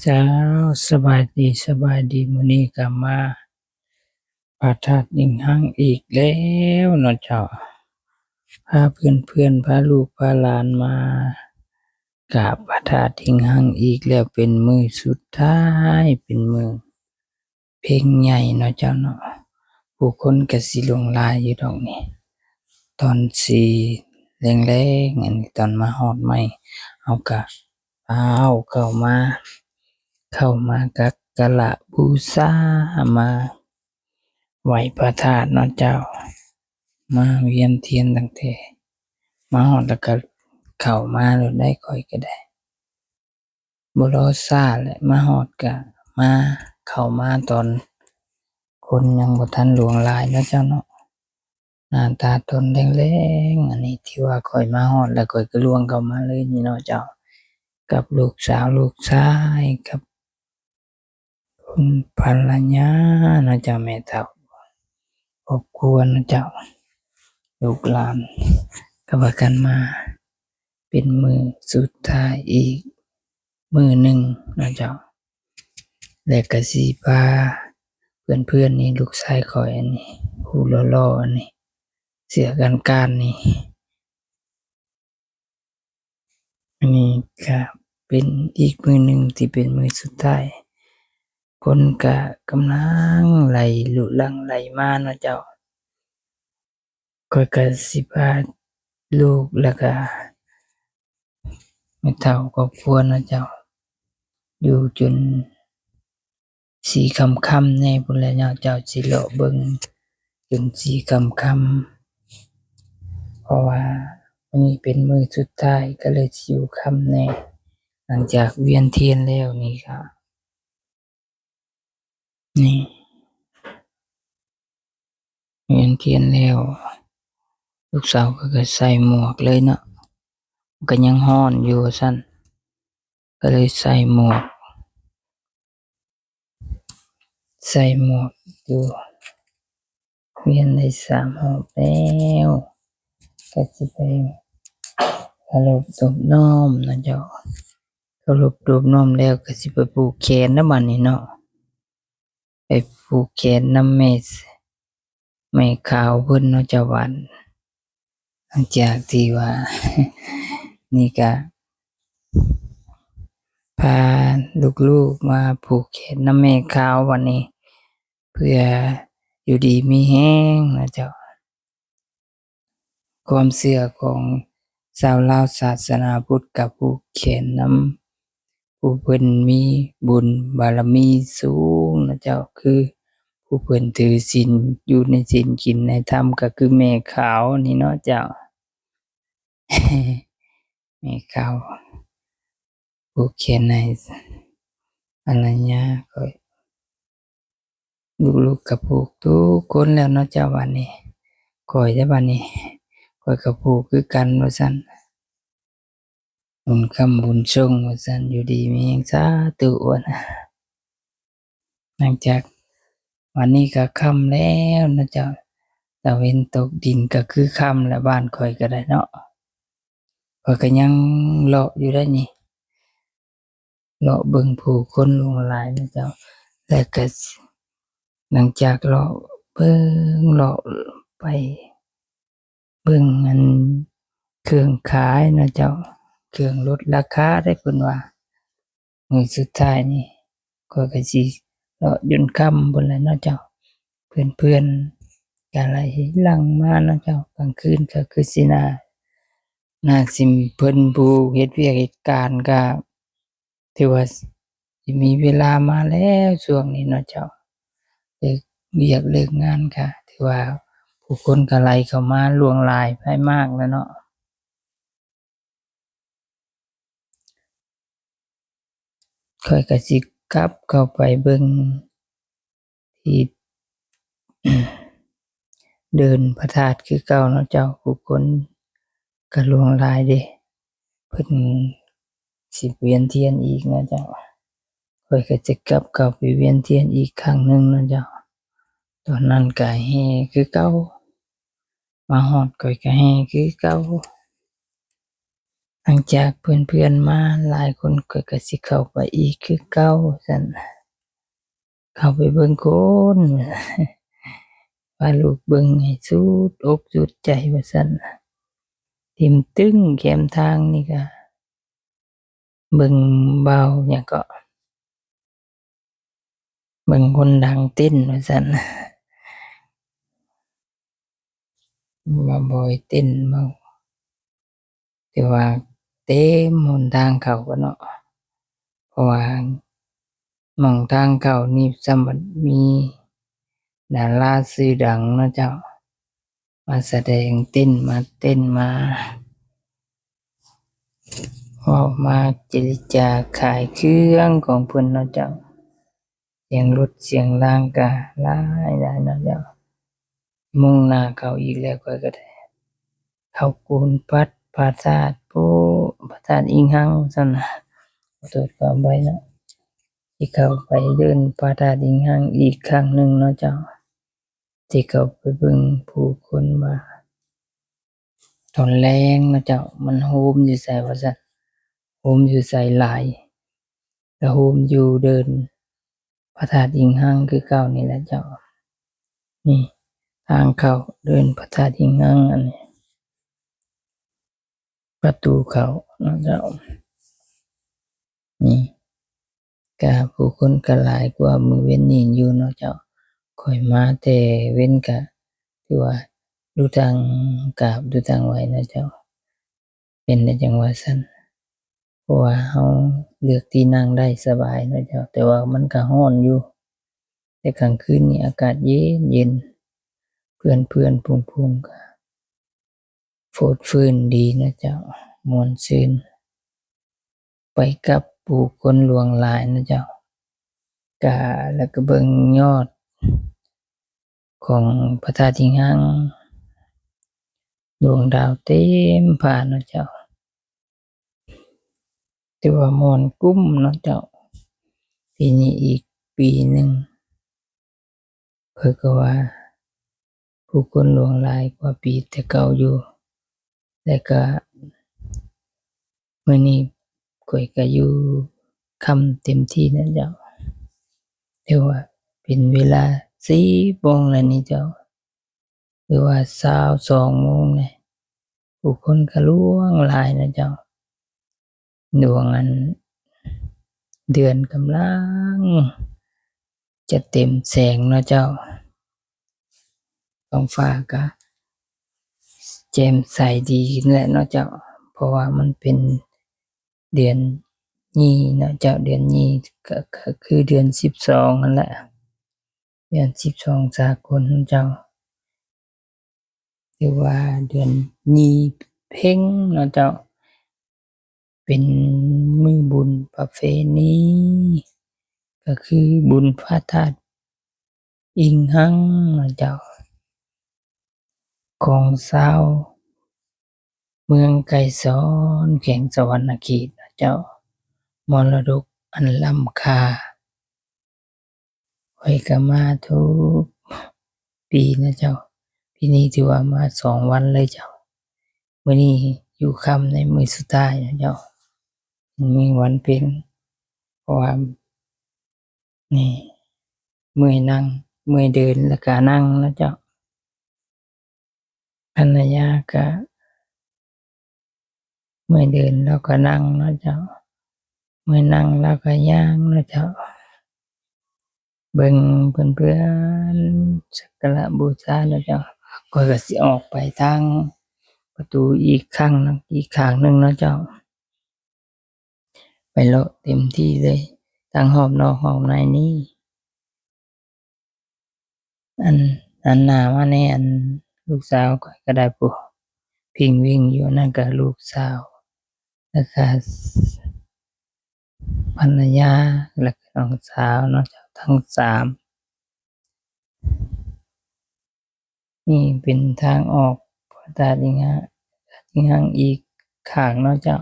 ເຈົ້າ ສະບາຍດີ ສະບາຍດີ. ມື້ນີ້ກໍມາພະທາດອີງຮັງອີກແລ້ວເນາະເຈົ້າ. ພາເພື່ອນໆ ພາລູກພາຫຼານມາກາບພະທາດອີງຮັງອີກແລ້ວ ເປັນມື້ສຸດທ້າຍ ເປັນມື້ເພັງໃຫຍ່ເນາະເຈົ້າເນາະ. ຜູ້ຄົນກໍຊິຫຼວງຫຼາຍຢູ່ດອກນີ້ ຕອນຊິແລງໆ ອັນນີ້ຕອນມາຮອດໃໝ່ ເຮົາກໍ ອ້າວ ເຂົ້າມາ ເຂົ້າມາສັກກາລະບູຊາ ມາໄຫວ້ພະທາດເນາະເຈົ້າ. ມາວຽນທຽນຕັ້ງແຕ່ມາຮອດແລ້ວກໍເຂົ້າມາໂລດໄດ໋ ຂ້ອຍກໍໄດ້ ບໍ່ລໍຊ້າແຫຼະ ມາຮອດກະມາ ເຂົ້າມາຕອນຄົນຍັງບໍ່ທັນຫຼວງຫຼາຍເນາະເຈົ້າເນາະ. ໜ້າຕາຕອນແລງໆ ອັນນີ້ທີ່ວ່າຂ້ອຍມາຮອດແລ້ວ ຂ້ອຍກໍລ່ວງເຂົ້າມາເລີຍນີ້ເນາະເຈົ້າ ກັບລູກສາວລູກຊາຍ ກັບຄຸນພັນລະຍາເນາະເຈົ້າ ແມ່ເຖົ້າ ຄອບຄົວເນາະເຈົ້າ ລູກຫຼານ ກໍພາກັນມາ ເປັນມື້ສຸດທ້າຍອີກມື້ໜຶ່ງເນາະເຈົ້າ. ແລະກະຊິພາເພື່ອນໆ ນີ້ ລູກຊາຍຂ້ອຍອັນນີ້ ຜູ້ຫຼໍ່ໆ ອັນນີ້ ເສື້ອການໆ ນີ້ ອັນນີ້ກະເປັນອີກມື້ໜຶ່ງທີ່ເປັນມື້ສຸດທ້າຍ ຄົນກະກຳລັງໄຫຼລຸຫຼັ່ງໄຫຼມາເນາະເຈົ້າ. ຂ້ອຍກະຊິພາລູກ ແລ້ວກະແມ່ເຖົ້າຄອບຄົວເນາະເຈົ້າ ຢູ່ຈົນສີ່ຄ່ຳໆ ແດ່ພຸ້ນແຫຼະເນາະເຈົ້າ ຊິເລາະເບິ່ງຈົນສີ່ຄ່ຳໆ ເພາະວ່າມື້ນີ້ເປັນມື້ສຸດທ້າຍ ກໍເລີຍຊິຢູ່ຄ່ຳແດ່ ຫຼັງຈາກວຽນທຽນແລ້ວນີ້ກະ ນີ້ ວຽນທຽນແລ້ວ ລູກສາວຂ້ອຍກໍໃສ່ໝວກເລີຍເນາະ ມັນກໍຍັງຮ້ອນຢູ່ວ່າຊັ້ນ ກໍເລີຍໃສ່ໝວກ ໃສ່ໝວກຢູ່ ວຽນໄດ້ສາມຮອບແລ້ວ ກໍຊິໄປເຄົາລົບໂດບນ້ອມເນາະເຈົ້າ. ເຄົາລົບໂດບນ້ອມແລ້ວກໍຊິໄປຜູກແຂນນະບັດນີ້ເນາະ ໄປຜູກແຂນນຳແມ່ ແມ່ຂາວເພິ່ນເນາະເຈົ້າ. ບັດ ຫຼັງຈາກທີ່ວ່າ ນີ້ກະພາລູກໆ ມາຜູກແຂນນຳແມ່ຂາວບັດນີ້ ເພື່ອຢູ່ດີມີແຮງນະເຈົ້າ. ຄວາມເຊື່ອຂອງຊາວລາວສາສະໜາພຸດ ກະຜູກແຂນນຳຜູ້ເພິ່ນມີບຸນບາລະມີສູງນະເຈົ້າ ຄືຜູ້ເພິ່ນຖືສິນ ຢູ່ໃນສິນກິນໃນທຳ ກະຄືແມ່ຂາວນີ້ເນາະເຈົ້າ. ແມ່ຂາວຜູກແຂນໃຫ້ພັນລະຍາຂ້ອຍ ລູກໆ ກໍຜູກທຸກຄົນແລ້ວເນາະເຈົ້າ. ບັດນີ້ຂ້ອຍເດ້ ບັດນີ້ຂ້ອຍກໍຜູກຄືກັນວ່າຊັ້ນ ບຸນຄ້ຳບຸນຊົງວ່າຊັ້ນ ຢູ່ດີມີແຮງ ສາທຸວ່າຊັ້ນ. ຫຼັງຈາກວັນນີ້ກໍຄ່ຳແລ້ວເນາະເຈົ້າ ຕາເວັນຕົກດິນກໍຄືຄ່ຳແລ້ວ ບ້ານຂ້ອຍກໍໄດ້ເນາະ. ຂ້ອຍກໍຍັງເລາະຢູ່ໄດ໋ນີ້ ເລາະເບິ່ງຜູ້ຄົນຫຼວງຫຼາຍເນາະເຈົ້າ ແລ້ວກໍ ຫຼັງຈາກເລາະເບິ່ງ ເລາະໄປເບິ່ງອັນເຄື່ອງຂາຍເນາະເຈົ້າ ເຄື່ອງລົດລາຄາໄດ໋ ເພິ່ນວ່າ ມື້ສຸດທ້າຍນີ້ ຂ້ອຍກໍຊິເລາະຈົນຄ່ຳພຸ້ນແຫຼະເນາະເຈົ້າ. ເພື່ອນໆ ກໍໄຫຼຫຼັ່ງມາເນາະເຈົ້າ ກາງຄືນກໍຄືຊິໜ້າ ໜ້າຊິ ເພິ່ນຜູ້ເຮັດວຽກເຮັດການກໍຖືວ່າຊິມີເວລາມາແລ້ວຊ່ວງນີ້ເນາະເຈົ້າ. ເລີກວຽກເລີກງານກໍຖືວ່າຜູ້ຄົນກໍໄຫຼເຂົ້າມາຫຼວງຫຼາຍຫຼາຍມາກແລ້ວເນາະ. ຂ້ອຍກໍຊິກັບເຂົ້າໄປເບິ່ງທີ່ເດີ່ນພະທາດຄືເກົ່າເນາະເຈົ້າ. ຜູ້ຄົນກໍຫຼວງຫຼາຍເດ້ ເພິ່ນຊິວຽນທຽນອີກເນາະເຈົ້າ. ຂ້ອຍກໍຈະກັບເຂົ້າໄປວຽນທຽນອີກຄັ້ງໜຶ່ງເນາະເຈົ້າ. ຕອນນັ້ນກໍແຫ່ຄືເກົ່າ ມາຮອດຂ້ອຍກໍແຫ່ຄືເກົ່າ. ຫຼັງຈາກເພື່ອນໆມາຫຼາຍຄົນ ຂ້ອຍກໍຊິເຂົ້າໄປອີກຄືເກົ່າ ວ່າຊັ້ນ. ເຂົ້າໄປເບິ່ງໂຄນ ວ່າລູກເບິ່ງໃຫ້ສຸດອົກສຸດໃຈ ວ່າຊັ້ນ. ຖິ້ມຕຶ້ງແຄມທາງນີ້ກະ ເບິ່ງບ່າວຫຍັງເກາະ ເບິ່ງຄົນດັງເຕັ້ນ ວ່າຊັ້ນ. ວ່າບໍ່ໃຫ້ເຕັ້ນເວົ້າ ແຕ່ວ່າເຕັມຫົນທາງເຂົ້າກັນເນາະ ເພາະວ່າໝ່ອງທາງເຂົ້ານີ້ສ່ຳບັດມີດາລາຊື່ດັງເນາະເຈົ້າ ມາສະແດງເຕັ້ນ ມາເຕັ້ນ ມາເວົ້າ ມາເຈລະຈາຂາຍເຄື່ອງຂອງເພິ່ນເນາະເຈົ້າ. ສຽງລົດສຽງລາງກະຫຼາຍໆເນາະເຈົ້າ. ມຸ່ງໜ້າເຂົ້າອີກແລ້ວ ຂ້ອຍກໍໄດ້ເຂົ້າໂກນພັດພະທາດ ໂອ້ ພະທາດອີງຮັງ ວ່າຊັ້ນນະ ຂໍໂທດຂໍອະໄພເນາະ. ຊິເຂົ້າໄປເດີ່ນພະທາດອີງຮັງອີກຄັ້ງໜຶ່ງເນາະເຈົ້າ ຊິເຂົ້າໄປເບິ່ງຜູ້ຄົນວ່າ ຕອນແລງເນາະເຈົ້າ ມັນໂຮມຢູ່ໃສ ວ່າຊັ້ນ. ໂຮມຢູ່ໃສຫຼາຍ ກະໂຮມຢູ່ເດີ່ນພະທາດອີງຮັງຄືເກົ່ານີ້ແຫຼະເຈົ້າ. ນີ້ທາງເຂົ້າເດີ່ນພະທາດອີງຮັງ ອັນນີ້ປະຕູເຂົ້າເນາະເຈົ້າ. ນີ້ກະຜູ້ຄົນກະຫຼາຍກວ່າມື້ເວັນນີ້ຢູ່ເນາະເຈົ້າ. ຂ້ອຍມາແຕ່ເວັນກະຖືວ່າດູທາງກາບດູທາງໄຫວເນາະເຈົ້າ. ເປັນໄດ້ຈັ່ງວ່າຊັ້ນ ເພາະວ່າເຮົາເລືອກທີ່ນັ່ງໄດ້ສະບາຍເນາະເຈົ້າ. ແຕ່ວ່າມັນກະຮ້ອນຢູ່ ແຕ່ກາງຄືນນີ້ອາກາດເຢັນໆ ເພື່ອນໆ ຝູງໆ ກະ ໂຟດຟື້ນດີນະເຈົ້າ ມ່ວນຊື່ນ ໄປກັບຜູ້ຄົນຫຼວງຫຼາຍນະເຈົ້າ. ກະ ແລ້ວກະເບິ່ງຍອດຂອງພະທາດທີ່ຮັ່ງ ດວງດາວເຕັມຟ້ານະເຈົ້າ. ຖືວ່າມ່ວນກຸ້ມເນາະເຈົ້າ. ປີນີ້ອີກປີໜຶ່ງ ຂ້ອຍກໍວ່າຜູ້ຄົນຫຼວງຫຼາຍກວ່າປີແຕ່ເກົ່າຢູ່ ແລະກະມື້ນີ້ຂ້ອຍກະຢູ່ຄ່ຳເຕັມທີ່ນະເຈົ້າ. ຖືວ່າເປັນເວລາສີ່ໂມງແລ້ວນີ້ເຈົ້າ. ຫຼືວ່າຊາວສອງໂມງແຫຼະ ຜູ້ຄົນກະຫຼວງຫຼາຍນະເຈົ້າ. ດວງອັນເດືອນກຳລັງຈະເຕັມແສງເນາະເຈົ້າ. ທ້ອງຟ້າກະແຈ່ມໃສດີແຫຼະເນາະເຈົ້າ ເພາະວ່າມັນເປັນເດືອນຍີ່ເນາະເຈົ້າ. ເດືອນຍີ່ກະ ກະຄືເດືອນສິບສອງຫັ້ນແຫຼະ ເດືອນສິບສອງສາກົນເຈົ້າ. ຫຼືວ່າເດືອນຍີ່ເພັງເນາະເຈົ້າ. ເປັນມື້ບຸນປະເພນີ ກະຄືບຸນພະທາດອີງຮັງເນາະເຈົ້າ ຂອງຊາວເມືອງໄກສອນ ແຂວງສະຫວັນນະເຂດເນາະເຈົ້າ. ມໍລະດົກອັນລ້ຳຄ່າ ຂ້ອຍກະມາທຸກປີນະເຈົ້າ. ປີນີ້ຖືວ່າມາສອງວັນເລີຍເຈົ້າ. ມື້ນີ້ຢູ່ຄ່ຳໃນມື້ສຸດທ້າຍນະເຈົ້າ ມື້ວັນເພັງ ເພາະວ່ານີ້ເມື່ອຍນັ່ງ ເມື່ອຍເດີນ ແລ້ວກະນັ່ງນະເຈົ້າ. ພັນລະຍາກະເມື່ອຍເດີນລາວກະນັ່ງເນາະເຈົ້າ ເມື່ອຍນັ່ງລາວກະຍ່າງເນາະເຈົ້າ. ເບິ່ງເພື່ອນໆສັກກາລະບູຊາເນາະເຈົ້າ. ຂ້ອຍກະຊິອອກໄປທາງປະຕູອີກຂ້າງໜຶ່ງ ອີກຂ້າງໜຶ່ງເນາະເຈົ້າ. ໄປເລາະເຕັມທີ່ເລີຍ ທັງຮອບນອກຮອບໃນນີ້. ອັນ ອັນໜ້າມາແນ່ ອັນລູກສາວຂ້ອຍກະໄດ້ ຜູ້ພິງວິ່ງຢູ່ນັ້ນກະລູກສາວ ແລ້ວກະພັນລະຍາ ແລ້ວກະນ້ອງສາວເນາະເຈົ້າ ທັງສາມ. ນີ້ເປັນທາງອອກພະທາດອີງຮັງ ອີກຂ້າງເນາະເຈົ້າ.